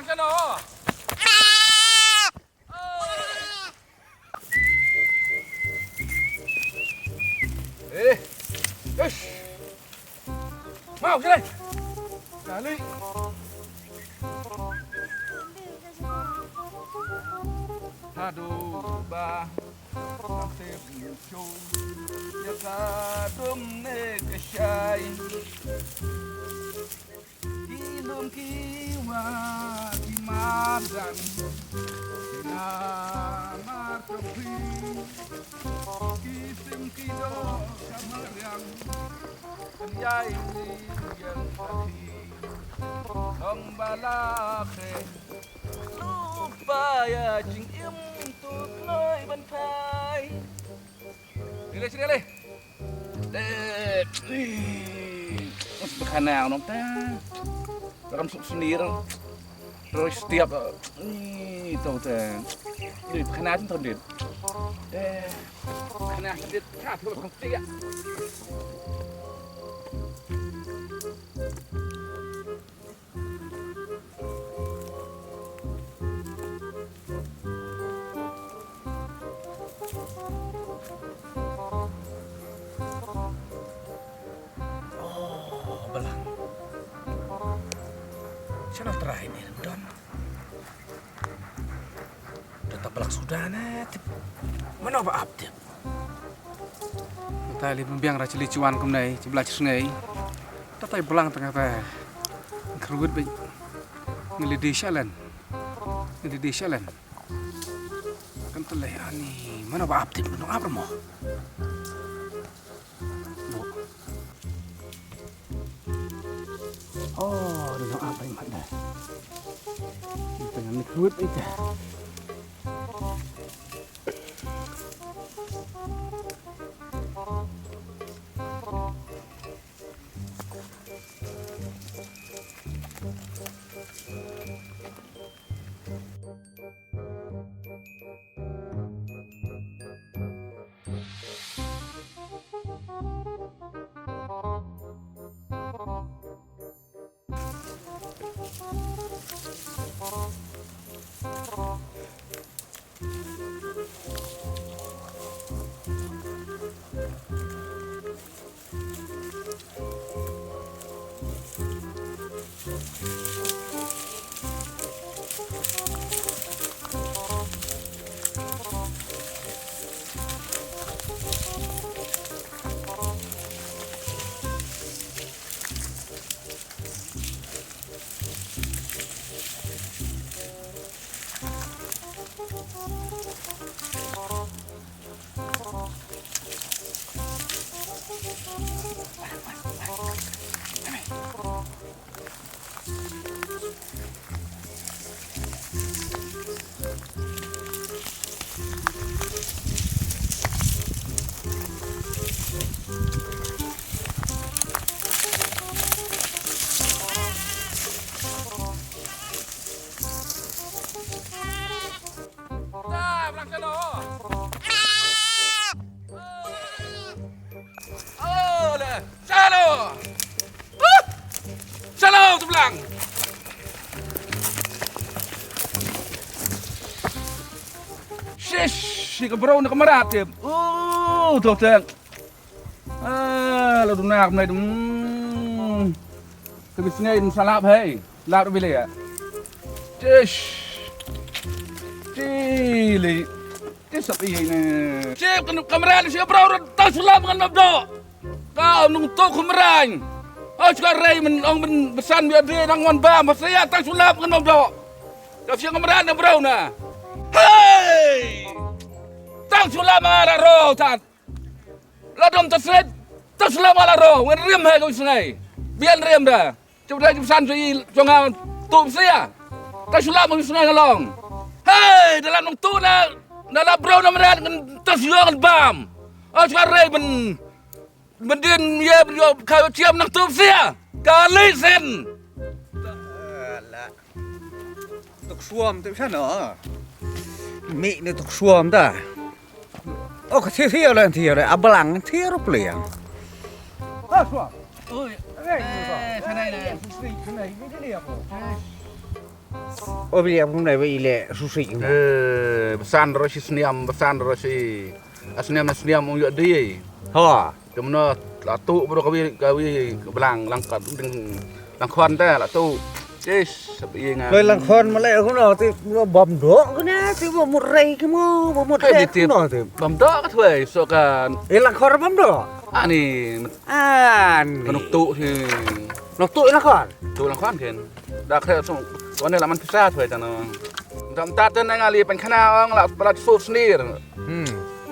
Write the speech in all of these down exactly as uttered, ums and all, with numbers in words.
Kano? Eh, ish. Mau, sini. Kali. Aduh, ba. Nasib ngi shu. Ya ka dum ne ka shai. Ki lum ki wah ki madan, ki namar tong ki, ki sim ki doh ka mariang, kan ïai ring ïeng ka ki. Long ba la khe, lupa ïa jingim tu kloi ban phai. Sini le, sini le. Eh, ih, mesti khana nong ta. Ram suk sendiri. Terus setiap, eh, ih, tau ta. Ih, khana tu tau dit. Eh, khana dit. Ka tu kong tia. Oh, balang. Shano trai ne don. Don ta balang suda na tip. Mano ba ap tip. Mynta lei pynbiang ra chili chuan kumne, chi bla chi snei. Ta tai blang tang ta. Kruit bai. Ngi lei di shalen. Ngi lei di shalen. Kan ta lei ani. Mano ba ap tip, mano ap ramo. Oh, dei nong ap bai mat dei. Tengah ni kruit bai teh. Shalo! Huh! Shalo, tu blang! Shish! Shi ka bro na ka marat, tip. Uh, tu teng. Ah, la dunak mnai dum. Ka bisngai dum salap hai. Lap bi le ya. Tish. Tili. Tisap i ne. Chip kan kamera ni siap rau rau tau sulam ngan mabdo. Ka nung tu kumrain. Au chka rei men ong men besan bi adre nang wan ba masaya tau sulam ngan mabdo. Ka siang kamera na brau na. Hey! Tau sulam ara rau tat. La dom ta sret, ta slam ala ro, wen rim hai ko snai. Bian rim da. Chuk da chuk san sui chunga tu sia. Ta slam ko snai long. Hey, dalam nong tu na, na la bro na mran kan ta siong bam. As ka rei ben, ben din ye ben yo ka chiam nang tu sia. Kali sen. Tuk suam tu sana. Mi ni tuk suam da. Oh, ka thi thi le thi le ablang thi ru pliang. Ah, suam. Oi. Eh, sanai na. Susri sanai ni ni apa? O, bili ap kumne ba i leh susik kumne. Eh, basan ro shi sniam, basan ro shi. A sniam, a sniam ong ïoh di. Ha. Kumno la tu bro kawi, kawi blang lang kat ding lang khon ta la tu. Yes, sab i nga. Loi lang khon ma leh kumno ti bam dok kumne ti ba mut rei kumno, ba mut. Hai di dek ti kumno ti. Bam dok ka thwei so kan. Eh, lang khon bam dok. Ani. Ani. Kanuk tu hi. Nuk tu lang khon. Tu lang khon ken. Da kre so wan la man pisa thwei ta no. Dam ta ten nga li pen khana ong la pala su snir. Hmm.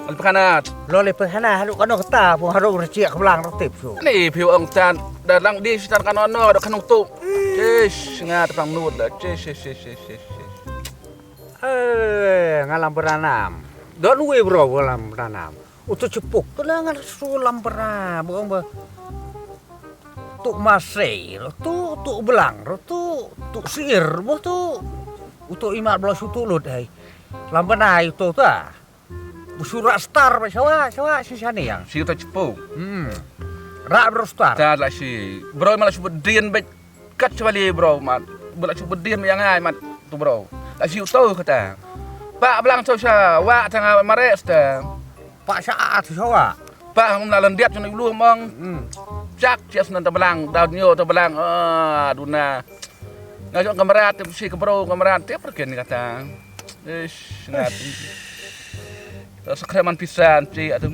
Al pkhana. Lo le pkhana haru kano kata pu haru rchiak blang ro tip su. Ni piu ong tan da lang di sitar kano no da kanuk tu. Yes, nga ta pang nud la. Yes, yes, yes, yes, yes, yes. Eh, nga lam beranam. Don we bro, nga lam beranam. Utu chepuk tu la nga su lam beranam. Bong ba. Tu masei, tu, tu belang, tu, tu sir, bo tu. Utu imat bro su tu lut hai. Lam benai utu ta. Busura star ba shawa, shawa si shani yang. Si utu chepuk. Hmm. Ra bro star. Ta la si. Bro malah su bedin bet kat chwali bro mat. Bela su bedin yang ai mat tu bro. La si utu kata. Pak belang tu sha wa tanga mares ta. Pak sha a tu shawa. Pak hum la lendiat chun ulu mong. Hmm. Chak chias nan ta belang, daun nyo ta belang. Ah, duna. Nga jong kamera tip si ka bro kamera tip perkin kata. Ish, ngat. Ta sakreman pisan ci atu.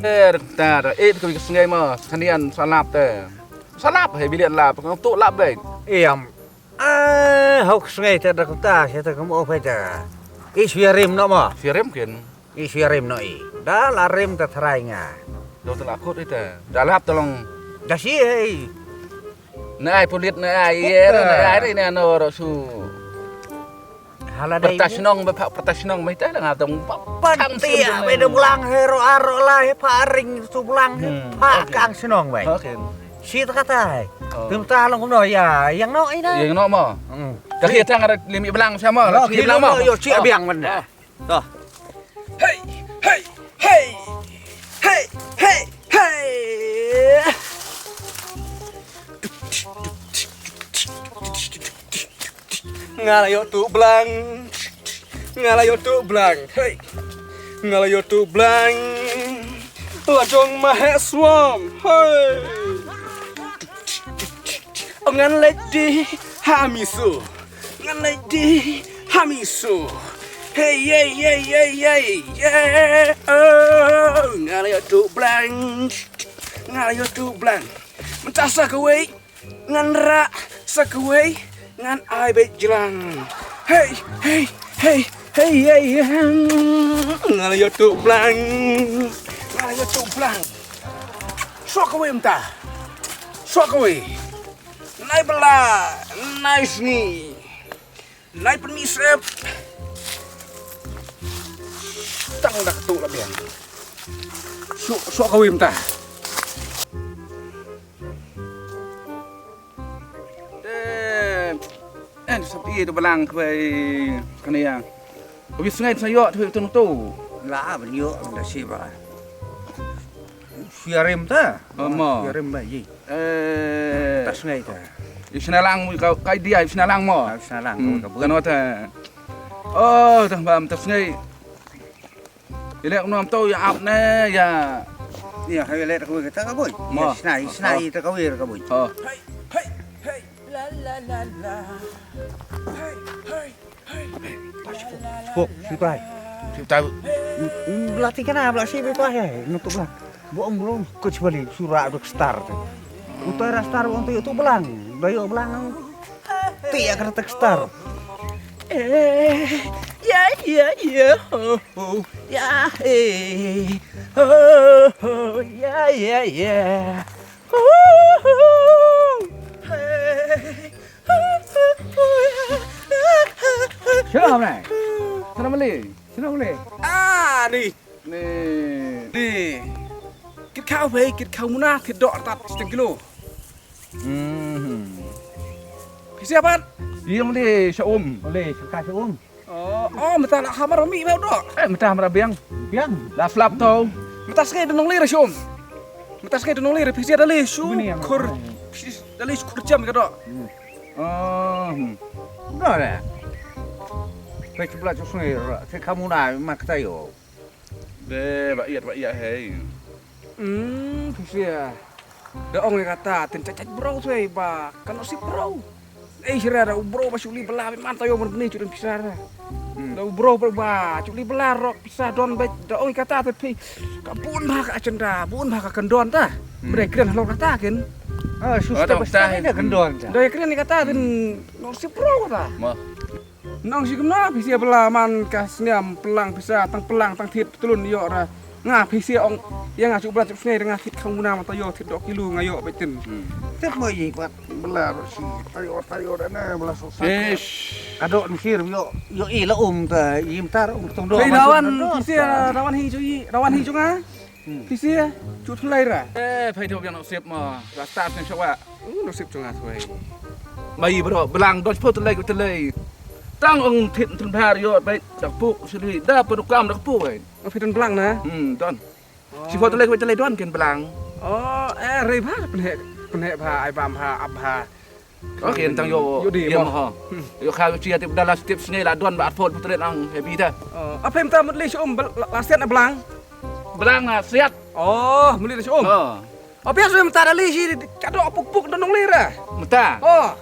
Er ta da eh ka sngai ma kanian salap te. Salap he bilian lap, tu lap dai. Iam. Ah, hok sngai ta da kata, sa ta kamu apa ta. Ish, biarim no ma. Biarim kin. Ish, biarim no i. Da la rim ta tharai nga. Do ta la kut ita. Da lap tolong. Da si hei. Na ai pulit na ai ye na ai ni na no ro su. Hala dai. Pertas nong ba pak pertas nong ba ita la ngatong pa. Pan ti ya be de bulang he ro aro la he pa ring su bulang he pa kang senong bai. Okay. Si ta kata hai. Tum ta long no ya yang no ina. Yang no mo. Hmm. Ka hi tang ada limi belang sama. Limi belang mo. Yo si biang man. Toh. Hey, hey, hey. Hey, hey, hey, hey. Nga la ïoh tu blang. Nga la ïoh tu blang. Hey. Nga la ïoh tu blang. La jong ma he swam. Hey. Oh, ngan leit di ha misu. Ngan leit di ha misu. Hey, hey, hey, hey, hey, yeah. Oh, nga la ïoh tu blang. Nga la ïoh tu blang. Mynta sa kawei ngan rah, sa kawei ngan ai beit jlang. Hey, hey, hey, hey, hey, hey. Nga la ïoh tu blang. Nga la ïoh tu blang. Sa kawei mynta. Sa kawei. Nai bela, nai sngi. Nai pynmih sep. Tang da katu la biang. Sok, sok kawei mynta. Eh, eh, sap i da balang kawei kane ya. Kawei sngai sa yok tu tu tu. La ban yok da si ba. Siarim ta. Oh, mo. Siarim ba yi. Eh. Tas ngai ta. Isna lang ka, ka idea isna lang mo. Isna lang ka. Kan wata. Oh, ta bam tas ngai. Ilek nom to ya ap ne ya. Ya, hai lek ta kawei ta ka boy. Mo. Isna, isna ta kawei ta ka boy. Oh. Hey, hey, hey. La la la la. Hey, hey. Fok, sitai. Sitai. Belati kana belati sitai hai. Nutuk lah. Bo om belum kut bali sura duk star tu. Utai ra star wong tu tu belang. Dayo belang. Ti ya kertek star. Eh, ya ya ya. Ho ho. Ya eh. Ho ho. Ya ya ya. Shalom nai. Shalom le. Shalom le. Ah ni. Ni. Ni. Kit khau phai, kit khau muna, kit dok tat seteng kilo. Hmm. Kisiapat? Iyong le sha um. Le sha ka sha um. Oh, oh, mynta la hamar mi bau dok. Eh, mynta hamar biang. Biang. La flap tau. Mynta skai da nong le ra shum. Mynta skai da nong le ra pisia da le shu. Kur. Pisia da le shu kur jam ka dok. Hmm. Oh, hmm. Udah deh. Phi shu bla shu sngew ra, phi kham muna ma kata ïoh. Deh, ba ïat, ba ïat, hei. Hmm, phi shu ïa. Da ong ïa kata, tin chat chat bro shuwa ba, kan ong sip bro. Ei, shisha da u bro ba shu li bla, man ta ïoh ban bni shu don pisa da. Hmm. Da u bro ba, ba, shu li bla, rok pisa don ba, da ong ïa kata, te phi. Ka bun ba ka agenda, bun ba ka kyndon ta. Hmm. Mre kren halor kata ken. Ah, shu Oh, step dong, by step step. Dah. Da kren ïa kata, tin, Hmm. nong sip bro ta. Ma. Nong shi kumno phi shu bla man ka sniam plang pisa tang plang tang thied ptlun ïoh ra. Nga phi shu ong ïa nga shu bla shu sngew nga thied kham muna ma ta ïoh thied dok kilu nga ïoh beit tin. Hmm. Thied mo ïa pat bla ro shi ta ïoh ta ïoh da na bla so sa. Ish. Ka dok nkhir ïoh ïoh i la um ta i mtar um tong do. Phi ma dawan shu phi shu ta. Dawan hi ju i dawan hi ju nga. Hmm. Phi shu, shu thlai ra. Eh, phi thok biang nasib ma. Rasta snem shawa. Uh, nasib jong nga thlai. Mai bro, blang dot pho thlai ko thlai. Tang ong thit thun bhar yo bai dak puk sili da pun kam dak puk ai. Oh, phi don blang na? Hmm, don. Oh. Shi pho thlai ko thlai don ken blang. Oh, eh, rei bha, pynhek, pynhek bha, ai bam bha, ap bha. Okay, tang yo, Yo di, yo mo. Mo ha. Hmm. Yo kha yo chia tip dalas tip sngi la don ba arfon putret ang happy ta. Oh, apa yang tamu li sum bel-, la, la siat na belang? Belang la siat. Oh, muli na sum. Oh. Apa yang sudah mentara li si kadok puk-puk dan nong lira? Meta. Oh.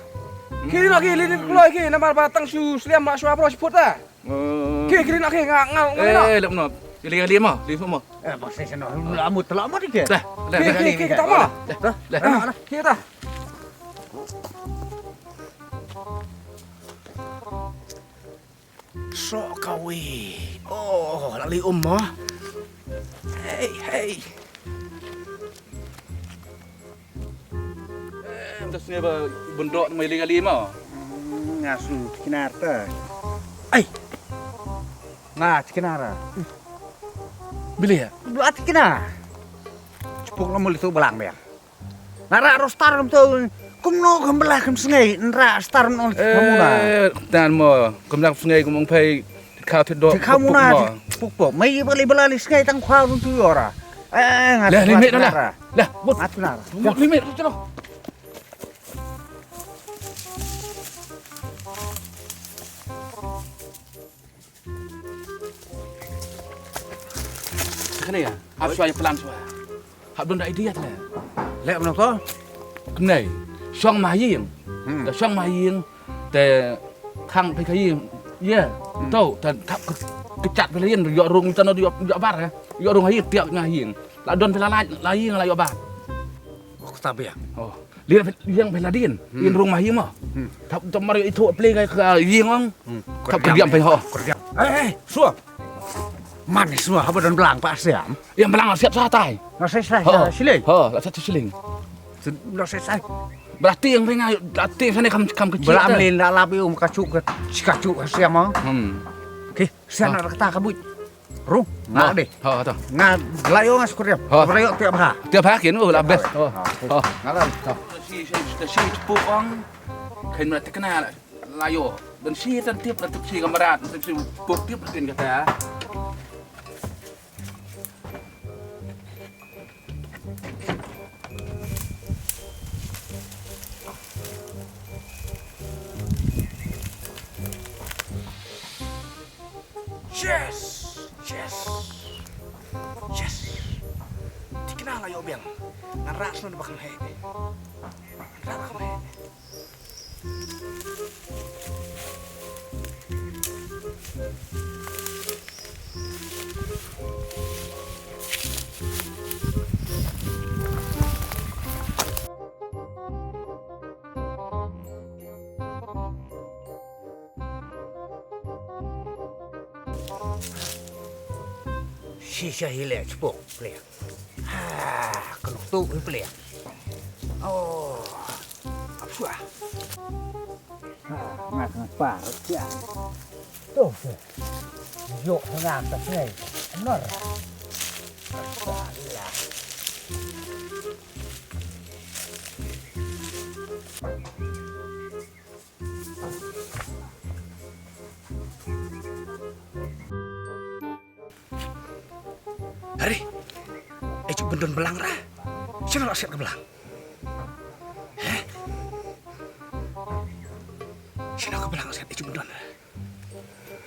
Hmm. Kiri lagi li ni keluar lagi nama batang su seliam mak suap roh siput ta. Oh. Kiri kiri nak kiri ngal ngal ngal. Eh, lep no. Ili ili mo, li mo. Eh, masih sana. Lamut lamut dikit. Dah, dah, Kiri dah, kiri dah, kiri dah, kita mah. Dah, dah, dah. Dah. Dah. Dah. Sok kawi. Oh, lali um mo. Hey, hey. Eh, mta sini ba bendok mai linga lima. Hmm, ngasu kinar ta. Ai. Nga kinar. Bili ya? Beli kinar. Cepuk lama litu belang biang. Nara ro star kum tu. Kum no kum belah kum sengai nara star no kum na. Eh, tan mo kum nak sengai kum ong phai kau tidok. Kau na puk puk. Mai beli belah li sengai tang kau tu ora. Eh, ngat. Lah limit lah. Lah, bot. Ngat na. Limit tu. Kane ya, hap shuwa ïa plan shuwa. Hap don da idea te. Leh mano to? Kane, shong ma ha ïing. Hmm. Da shong ma ha ïing, te khang phi ka ïing. Ïa, hmm. To, te thap ke, kechat phi la ïing, ïoh rung tano ïoh, ïoh bar, eh. Ïoh rung ha ïing, tiap ma ha ïing. La don phi la lait, la ïing la ïoh bar. Oh, kata biang. Oh. Liang, liang phi la din. Hmm. In rung ma ha ïing mo. Hmm. Thap to mar ïoh ithuh pli ka ïing ong. Hmm. Thap kerdiam phi ho. Kerdiam. Eh, eh, sua. Man ni sua haba don blang pa siam. Ïa blang siat sa tai. Na sai sai shilling. Ho, la satu shilling. Na sai sai. Berarti ïa phi nga, berarti sana kam, kam kecil. Blang lin la lap ïa um kacu ke, kacu ke siam mo. Hmm. Okey, sian na kata ka buit. Ru, nga deh. Ha, ha. Nga layo nga skuriam. Ha. Layo tiap ha. Tiap ha kin, oh, la best. Ha. Ha. Nga la. Ha. Si, si, si, si, tepuk ong. Kain mara tekena layo. Dan si tan tip la tip si kamarad, tip si puk tip kin kata. Yes! Yes! Yes! Tikna la ïoh biang. Ngan rah shuwa ba kan heh. Ngan rah ba kan heh. Shisha hi leh chpok leh. Ha, kano tu hi pele. Oh, ap shuwa. Ha, ngat ngat par ya. Tu, tu. Yok ngat ta sini. Nor. Salah. Hari. Eh, cuk bendon belang ra. Sino la siat ka belang? Heh? Kino ka blang siat i jum don.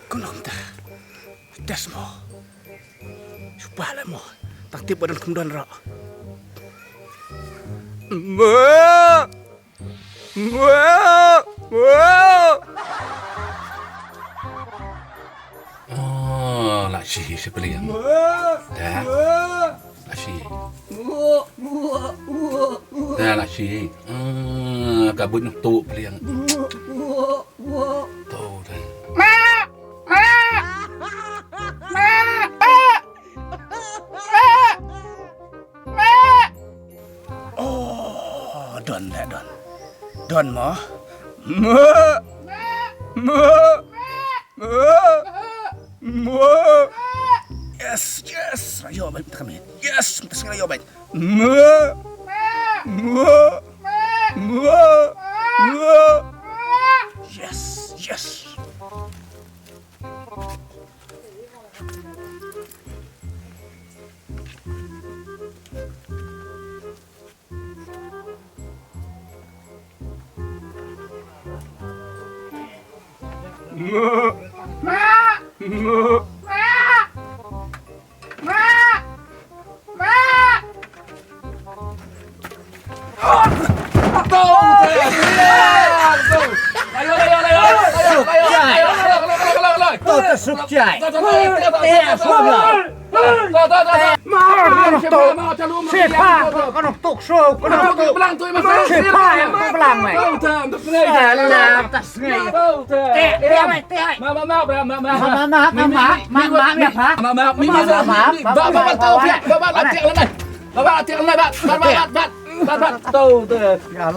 Kino kumta. Test mo. Shu pah leh mo. Tang tip ba don kum don ro. Mo. Mo. Mo. Oh, la shi shi pliang. Da. La shi. Da la shi. Ah, ka buit nuk tu pliang. Tu da. Oh, don da don. Don mo. Mo. Mo. Mo. Mo. Yes, yes. Ayo, baik, kita kami. Yes, kita sini, ayo, baik. Mo. Mo. Mo. Mo. Yes, yes.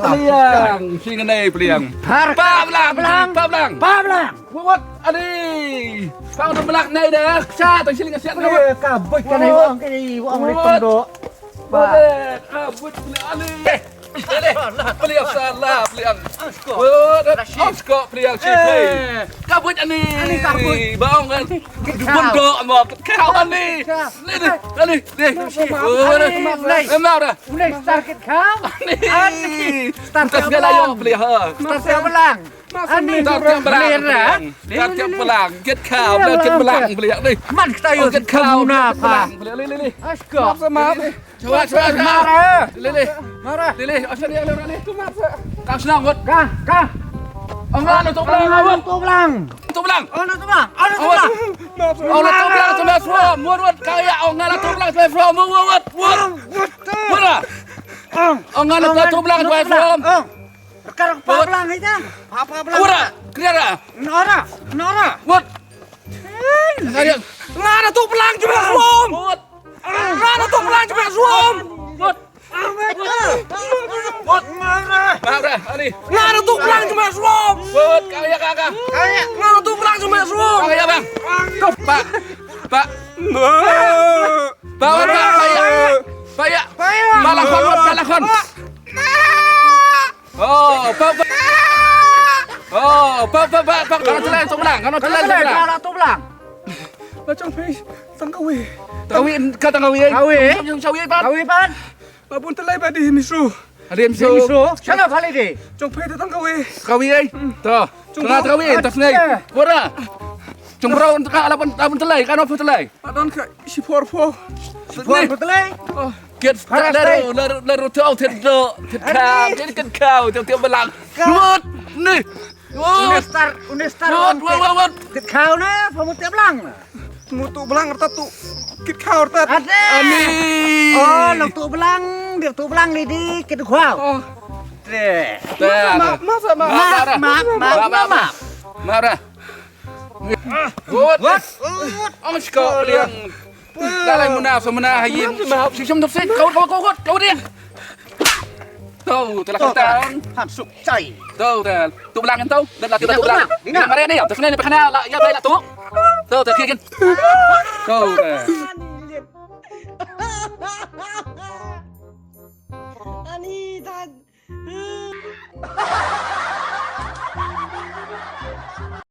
Pliang, shi ngane pliang. Pa blang, pa blang. Pa blang. Wat, ali. Pa blang nai da. Sa ta shilling siat na. Ka buit ka nai wa ka ni wa ang ri tong do. Wat, ka buit ali. Pliang sa la pliang. Wat, asko pliang shi pai. Ka buit ani. Ani ka buit. Ba ong kan. Bun do mo ka ani. Ni ni ni. Wat. Em na da. Ulai star kit kau. Ani. Star kit kau. Star kit kau blang. Ani star kit kau blang. Star kit kau blang. Kit kau blang kit blang blang ni. Man kita yo kit kau na pa. Blang blang ni ni. Asko. Sama. Cuba cuba cuba. Ni ni. Mara. Ni ni. Asal ni ni. Kau senang buat. Ka ka. Ong la tu blang. Tu blang. Tu blang. Ong la tu blang. Ong la tu blang. Ong la tu blang tu blang. Buat buat kaya ong la tu blang tu blang. Buat buat. Buat. Buat. Ong nga la tu blang tu blang. Ong. Rekar pa blang ita. Pa pa blang. Ora, kriara. Nora, nora. Wat. Nga la tu blang jubek suam. Wat. Nga la tu blang jubek suam. Wat. Wat. Mara, ani. Nga la tu blang jubek suam. Wat, kaya kaka. Kaya. Nga la tu blang jubek suam. Kaya bang. Pak. Pak. Pak, pak, pak, paya. Paya. Paya. Balakon, balakon. Oh, pak, pak. Oh, pak, pak, pak, pak. Kano telai tu blang, kano telai tu blang. Kano tu blang. Ba chong phi tang kawi. Kawi, ka tang kawi. Kawi. Yung sawi pat. Kawi pat. Ba bun telai ba di misu. Adi misu. Misu. Chalo kali di. Chong phi tang kawi. Kawi ai. To. Chong kawi, tas ngai. Wara. Chong bro, ka ala bun telai, kano phi telai. Adon ka si por po. Si por po telai. Kit ka la ru la ru la ru tau tet do tet ka tet ket kau tet tet balang. Lut ni. Lut. Unistar unistar. Lut lut lut. Tet kau na pa mu tet balang. Mu tu balang rta tu kit kau rta. Ani. Oh, lang tu balang, dia tu balang ni di kit kau. Oh. Te. Te. Ma ma ma ma ma ma ma. Mara. Wat. Wat. Ong shko pliang. Dalai muna so muna hayin. Shim shim dok sik kau kau kau kau dia. Tau telah kata. Ham suk chai. Tau dah. Tu belang tau. Dah lah tu belang. Ina mare ni. Terus ni pakhana lah ya dah lah tu. Tau terkikin. Tau dah.